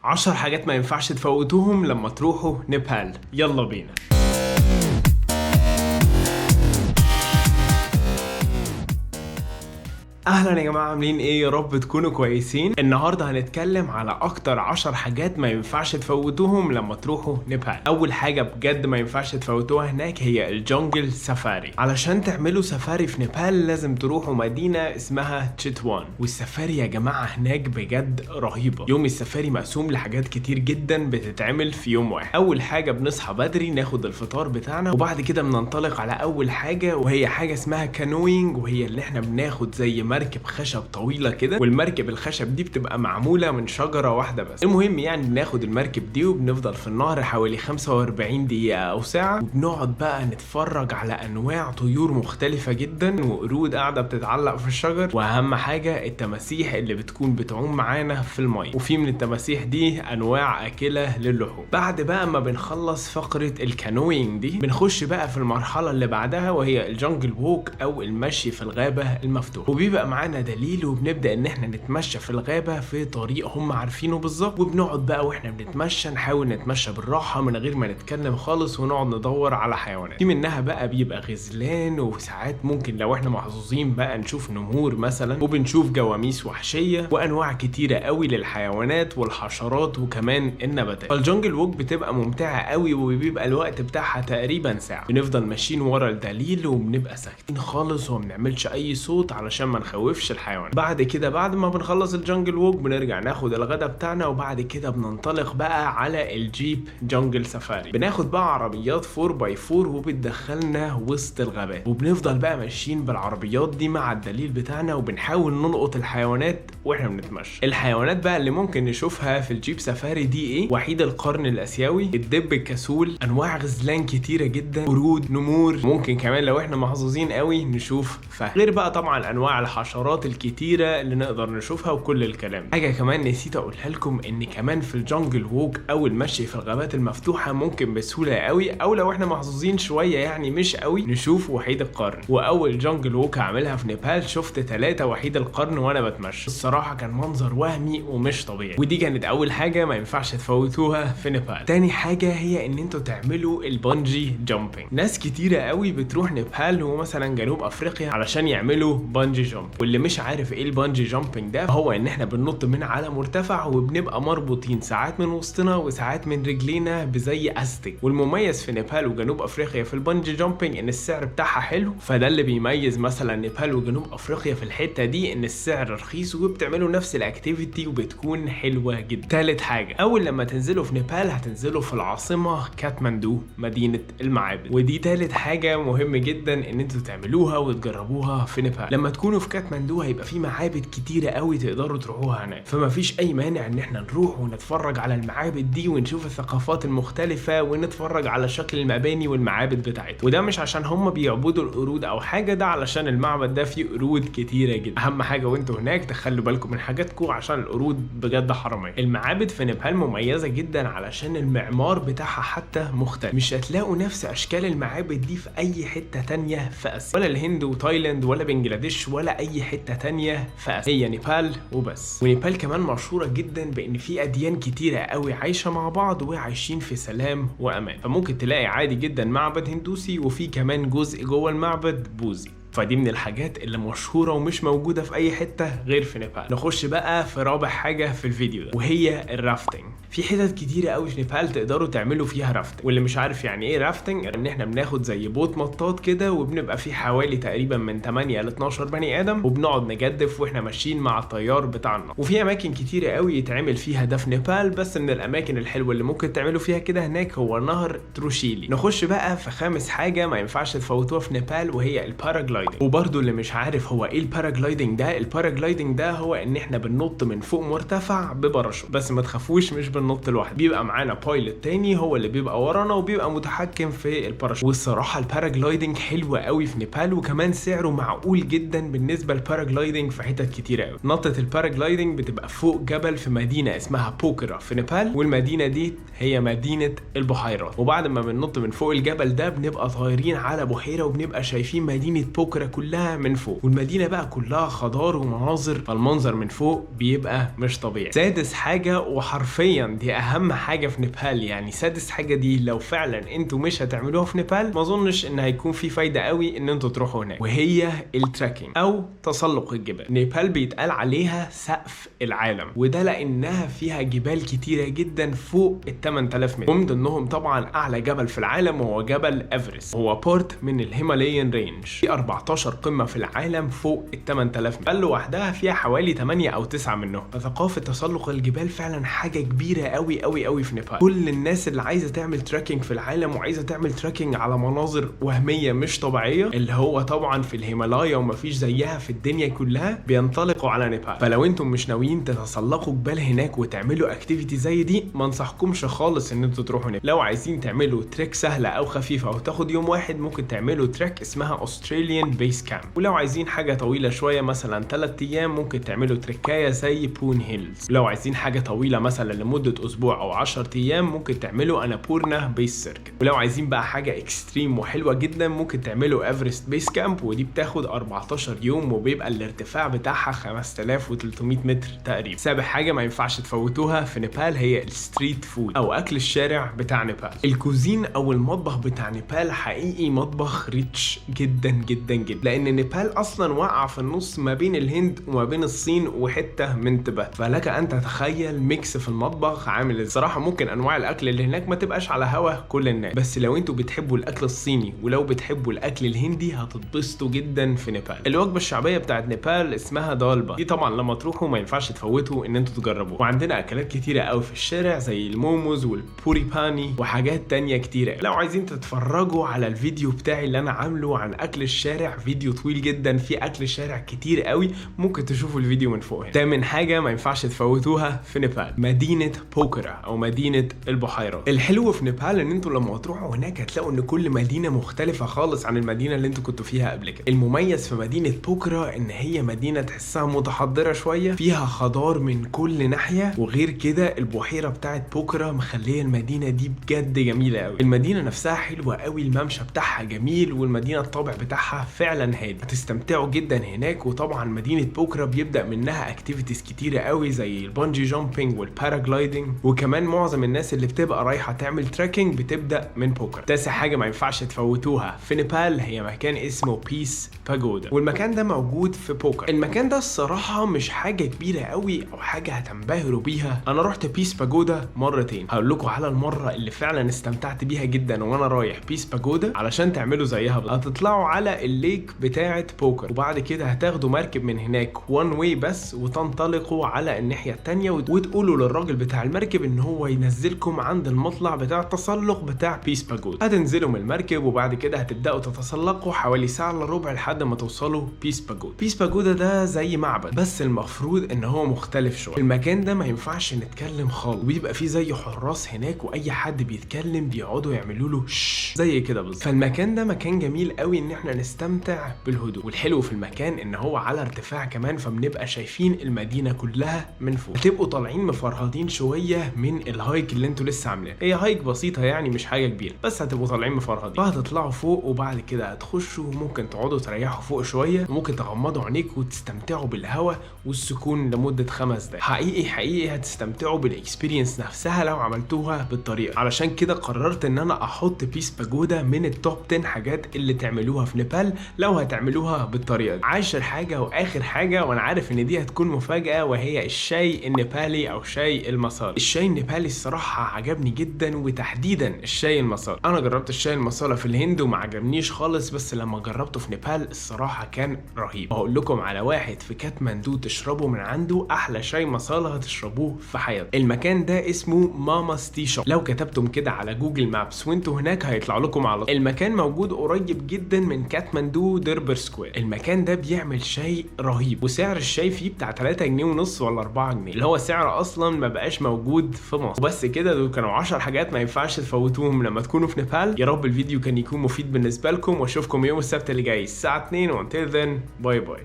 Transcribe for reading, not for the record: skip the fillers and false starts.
10 حاجات ما ينفعش تفوتوهم لما تروحوا نيبال. يلا بينا. اهلا يا جماعة، عاملين ايه؟ يا رب تكونوا كويسين. النهارده هنتكلم على اكتر 10 حاجات ما ينفعش تفوتوهم لما تروحوا نيبال. اول حاجة بجد ما ينفعش تفوتوها هناك هي ال jungle safari. علشان تعملوا سفاري في نيبال لازم تروحوا مدينة اسمها تشيتوان، والسفاري يا جماعة هناك بجد رهيبة. يوم السفاري مقسوم لحاجات كتير جدا بتتعمل في يوم واحد. اول حاجة بنصحى بدري ناخد الفطار بتاعنا، وبعد كده بننطلق على اول حاجة وهي حاجة اسمها canoeing، وهي اللي احنا بناخد زي مركب خشب طويلة كده، والمركب الخشب دي بتبقى معمولة من شجرة واحدة بس. المهم يعني بناخد المركب دي وبنفضل في النهر حوالي 45 دقيقة او ساعة، وبنقعد بقى نتفرج على انواع طيور مختلفة جدا وقرود قاعدة بتتعلق في الشجر، واهم حاجة التماسيح اللي بتكون بتعوم معانا في المية، وفي من التماسيح دي انواع اكله للحوم. بعد بقى ما بنخلص فقره ال canoeing دي بنخش بقى في المرحلة اللي بعدها وهي ال jungle walk او المشي في الغابة المفتوحة، وبيبقى معانا دليل وبنبدا ان احنا نتمشى في الغابة في طريق هم عارفينه بالظبط. وبنقعد بقى واحنا بنتمشى نحاول نتمشى بالراحة من غير ما نتكلم خالص، ونقعد ندور على حيوانات. في منها بقى بيبقى غزلان، وساعات ممكن لو احنا محظوظين بقى نشوف نمور مثلا، وبنشوف جواميس وحشية وانواع كتيرة قوي للحيوانات والحشرات وكمان النباتات. فال jungle walk بتبقى ممتعة قوي، وبيبقى الوقت بتاعها تقريبا ساعة. بنفضل ماشيين ورا الدليل وبنبقى ساكتين خالص وما بنعملش اي صوت علشان ما نخوفش الحيوان. بعد كده بعد ما بنخلص ال jungle walk بنرجع ناخد الغدا بتاعنا، وبعد كده بننطلق بقى على ال jeep jungle safari. بناخد بقى عربيات 4x4 وبتدخلنا وسط الغابات، وبنفضل بقى ماشيين بالعربيات دي مع الدليل بتاعنا، وبنحاول نلقط الحيوانات واحنا بنتمشى. الحيوانات بقى اللي ممكن نشوفها في ال jeep safari دي ايه؟ وحيد القرن الاسيوي، الدب الكسول، انواع غزلان كتيرة جدا، قرود، نمور، ممكن كمان لو احنا محظوظين قوي نشوف فهد، غير بقى طبعا انواع الحشرات الكتيرة اللي نقدر نشوفها وكل الكلام. حاجة كمان نسيت اقولها لكم، ان كمان في ال jungle walk او المشي في الغابات المفتوحة ممكن بسهولة قوي، او لو احنا محظوظين شوية يعني مش قوي، نشوف وحيد القرن. واول jungle walk هعملها في نيبال شفت 3 وحيد القرن وانا بتمشى. الصراحة كان منظر وهمي ومش طبيعي، ودي كانت اول حاجة ما ينفعش تفوتوها في نيبال. تاني حاجة هي ان انتوا تعملوا ال bungee jumping. ناس كتيرة قوي بتروح نيبال ومثلا جنوب افريقيا علشان يعملوا bungee jump، واللي مش عارف ايه ال bungee jumping ده هو ان احنا بننط من على مرتفع وبنبقى مربوطين ساعات من وسطنا وساعات من رجلينا بزي استك. والمميز في نيبال وجنوب افريقيا في ال bungee jumping ان السعر بتاعها حلو، فده اللي بيميز مثلا نيبال وجنوب افريقيا في الحتة دي، ان السعر رخيص وبتعملوا نفس ال activity وبتكون حلوة جدا. تالت حاجة، اول لما تنزلوا في نيبال هتنزلوا في العاصمة كاتماندو مدينة المعابد، ودي تالت حاجة مهم جدا ان انتوا تعملوها وتجربوها في نيبال. لما تكونوا في كاتماندو هيبقى في معابد كتيرة قوي تقدروا تروحوها هناك، فما فيش اي مانع ان احنا نروح ونتفرج على المعابد دي ونشوف الثقافات المختلفة ونتفرج على شكل المباني والمعابد بتاعتهم. وده مش عشان هم بيعبدوا القرود او حاجة، ده علشان المعبد ده فيه قرود كتيرة جدا. اهم حاجة وانتوا هناك تخلوا بالكم من حاجاتكم عشان القرود بجد حرامية. المعابد في نيبال مميزة جدا علشان المعمار بتاعها حتى مختلف، مش هتلاقوا نفس اشكال المعابد دي في اي حتة تانية في اسيا، ولا الهند وتايلاند ولا بنجلاديش ولا اي حتة تانية في اسيا، هي نيبال وبس. ونيبال كمان مشهورة جدا بان في اديان كتيرة قوي عايشة مع بعض وعايشين في سلام وامان، فممكن تلاقي عادي جدا معبد هندوسي وفي كمان جزء جوه المعبد بوذي. فدي من الحاجات اللي مشهورة ومش موجودة في أي حتة غير في نيبال. نخش بقى في رابع حاجة في الفيديو ده وهي ال rafting. في حتت كتيرة قوي في نيبال تقدروا تعملوا فيها rafting، واللي مش عارف يعني ايه rafting، ان احنا بناخد زي boat مطاط كده وبنبقى فيه حوالي تقريبا من 8 ل 12 بني ادم، وبنقعد نجدف واحنا ماشيين مع التيار بتاعنا. وفي اماكن كتيرة قوي يتعمل فيها ده في نيبال، بس من الاماكن الحلوة اللي ممكن تعملوا فيها كده هناك هو نهر تروشيلي. نخش بقى في خامس حاجة ما ينفعش تفوتوها في نيبال وهي ال paragliding. وبرده اللي مش عارف هو ايه ال paragliding ده، ال paragliding ده هو ان احنا بننط من فوق مرتفع بباراشوت، بس ما تخافوش مش بننط لوحدنا، بيبقى معانا pilot تاني هو اللي بيبقى ورانا وبيبقى متحكم في الباراشوت. والصراحة ال paragliding حلوة قوي في نيبال، وكمان سعره معقول جدا بالنسبة لل paragliding في حتت كتيرة قوي. نطه ال paragliding بتبقى فوق جبل في مدينة اسمها بوكرا في نيبال، والمدينة دي هي مدينة البحيرات. وبعد ما بننط من فوق الجبل ده بنبقى طايرين على بحيرة وبنبقى شايفين مدينة بوكرا بوكرا كلها من فوق، والمدينة بقى كلها خضار ومناظر، فالمنظر من فوق بيبقى مش طبيعي. سادس حاجة، وحرفيا دي اهم حاجة في نيبال، يعني سادس حاجة دي لو فعلا انتوا مش هتعملوها في نيبال ما اظنش ان هيكون في فايده قوي ان انتوا تروحوا هناك، وهي ال trekking او تسلق الجبال. نيبال بيتقال عليها سقف العالم، وده لانها فيها جبال كتيرة جدا فوق ال 8000 متر، ومن ضمنهم طبعا اعلى جبل في العالم وهو جبل ايفرست، هو part من ال Himalayan range. في 14 قمة في العالم فوق ال 8000 متر، بل لوحدها فيها حوالي 8 او 9 منهم. فثقافه تسلق الجبال فعلا حاجة كبيرة قوي قوي قوي في نيبال. كل الناس اللي عايزه تعمل trekking في العالم وعايزه تعمل trekking على مناظر وهمية مش طبيعية، اللي هو طبعا في الهيمالايا ومفيش زيها في الدنيا كلها، بينطلقوا على نيبال. فلو انتم مش ناويين تتسلقوا جبال هناك وتعملوا activity زي دي، ما انصحكمش خالص ان انتوا تروحوا نيبال. لو عايزين تعملوا trek سهلة او خفيفة او تاخد يوم واحد، ممكن تعملوا trek اسمها Australian Base Camp. ولو عايزين حاجة طويلة شوية مثلا 3 ايام، ممكن تعملوا تريكايه زي Poon Hills. لو عايزين حاجة طويلة مثلا لمدة اسبوع او 10 ايام، ممكن تعملوا Annapurna Base Circuit. ولو عايزين بقى حاجة extreme وحلوه جدا، ممكن تعملوا Everest Base Camp، ودي بتاخد 14 يوم وبيبقى الارتفاع بتاعها 5300 متر تقريبا. سابع حاجة ما ينفعش تفوتوها في نيبال هي ال street food او اكل الشارع بتاع نيبال. ال cuisine او المطبخ بتاع نيبال حقيقي مطبخ rich جدا جدا جدا، لان نيبال اصلا واقعه في النص ما بين الهند وما بين الصين وحتة من تبت، فلك ان تتخيل mix في المطبخ عامل. الصراحة ممكن انواع الاكل اللي هناك ما تبقاش على هوا كل الناس، بس لو انتوا بتحبوا الاكل الصيني ولو بتحبوا الاكل الهندي هتتبسطوا جدا في نيبال. الوجبة الشعبية بتاعت نيبال اسمها دالبا، دي طبعا لما تروحوا ما ينفعش تفوتوا ان انتوا تجربوه. وعندنا اكلات كتيرة قوي في الشارع زي الموموز والبوري باني وحاجات تانية كتيرة. لو عايزين تتفرجوا على الفيديو بتاعي اللي انا عامله عن اكل الشارع، فيديو طويل جدا في اكل الشارع كتير قوي، ممكن تشوفوا الفيديو من فوق هنا. تامن حاجة ما ينفعش تفوتوها في نيبال، مدينة بوكرا او مدينة البحيرات. الحلو في نيبال ان انتوا لما تروحوا هناك هتلاقوا ان كل مدينة مختلفة خالص عن المدينة اللي انتوا كنتوا فيها قبل كده. المميز في مدينة بوكرا ان هي مدينة تحسها متحضره شوية، فيها خضار من كل ناحية، وغير كده البحيرة بتاعت بوكرا مخليه المدينة دي بجد جميلة قوي. المدينة نفسها حلوة قوي، الممشى بتاعها جميل، والمدينة الطابع بتاعها فعلا هادي، هتستمتعوا جدا هناك. وطبعا مدينة بوكرا بيبدا منها activities كتيرة قوي زي ال bungee jumping وال paragliding، وكمان معظم الناس اللي بتبقى رايحة تعمل trekking بتبدا من بوكرا. تاسع حاجة ما ينفعش تفوتوها في نيبال هي مكان اسمه Peace Pagoda، والمكان ده موجود في بوكرا. المكان ده الصراحة مش حاجة كبيرة قوي او حاجة هتنبهروا بيها. انا رحت Peace Pagoda مرتين، هقول لكم على المرة اللي فعلا استمتعت بيها جدا وانا رايح Peace Pagoda علشان تعملوا زيها. هتطلعوا على ال lake بتاعه بوكرا، وبعد كده هتاخدوا مركب من هناك one way بس، وتنطلقوا على الناحية التانية، وتقولوا للراجل بتاع المركب ان هو ينزلكم عند المطلع بتاع التسلق بتاع Peace Pagoda. هتنزلوا من المركب وبعد كده هتبداوا تتسلقوا حوالي ساعة الا ربع لحد ما توصلوا Peace Pagoda. Peace Pagoda ده زي معبد بس المفروض ان هو مختلف شوية. المكان ده ما ينفعش نتكلم خالص، وبيبقى فيه زي حراس هناك، واي حد بيتكلم بيقعدوا يعملوا له شش زي كده بالظبط. فالمكان ده مكان جميل قوي ان احنا نستمتع بالهدوء، والحلو في المكان ان هو على ارتفاع كمان، فبنبقى شايفين المدينة كلها من فوق. هتبقوا طالعين مفرهدين شوية من ال hike اللي انتوا لسه عاملينه، هي hike بسيطة يعني مش حاجة كبيرة، بس هتبقوا طالعين مفرهدين. فهتطلعوا فوق وبعد كده هتخشوا، ممكن تقعدوا تريحوا فوق شوية، وممكن تغمضوا عينيكم وتستمتعوا بالهواء والسكون لمدة 5 دقايق. حقيقي حقيقي هتستمتعوا بال experience نفسها لو عملتوها بالطريقة. علشان كده قررت ان انا احط Peace Pagoda من ال top 10 حاجات اللي تعملوها في نيبال لو هتعملوها بالطريقة دي. عاشر حاجة واخر حاجة، وانا عارف ان دي هتكون مفاجاة، وهي الشاي النيبالي او شاي المصالة. الشاي النيبالي الصراحة عجبني جدا، وتحديدا الشاي المصالة. انا جربت الشاي المصالة في الهند وما عجبنيش خالص، بس لما جربته في نيبال الصراحة كان رهيب. وهقول لكم على واحد في كاتماندو تشربوا من عنده احلى شاي مصالة هتشربوه في حياتكم. المكان ده اسمه Mama's Tea Shop، لو كتبتم كده على Google Maps وانتوا هناك هيطلع لكم على طول. المكان موجود قريب جدا من كاتماندو Durbar Square. المكان ده بيعمل شاي رهيب، وسعر الشاي فيه بتاع 3 جنيه ونص ولا 4 جنيه، اللي هو سعر اصلا ما بقاش موجود في مصر. وبس كده، دول كانوا 10 حاجات ما ينفعش تفوتوهم لما تكونوا في نيبال. يا رب الفيديو كان يكون مفيد بالنسبة لكم، واشوفكم يوم السبت اللي جاي الساعة 2، و until then bye bye.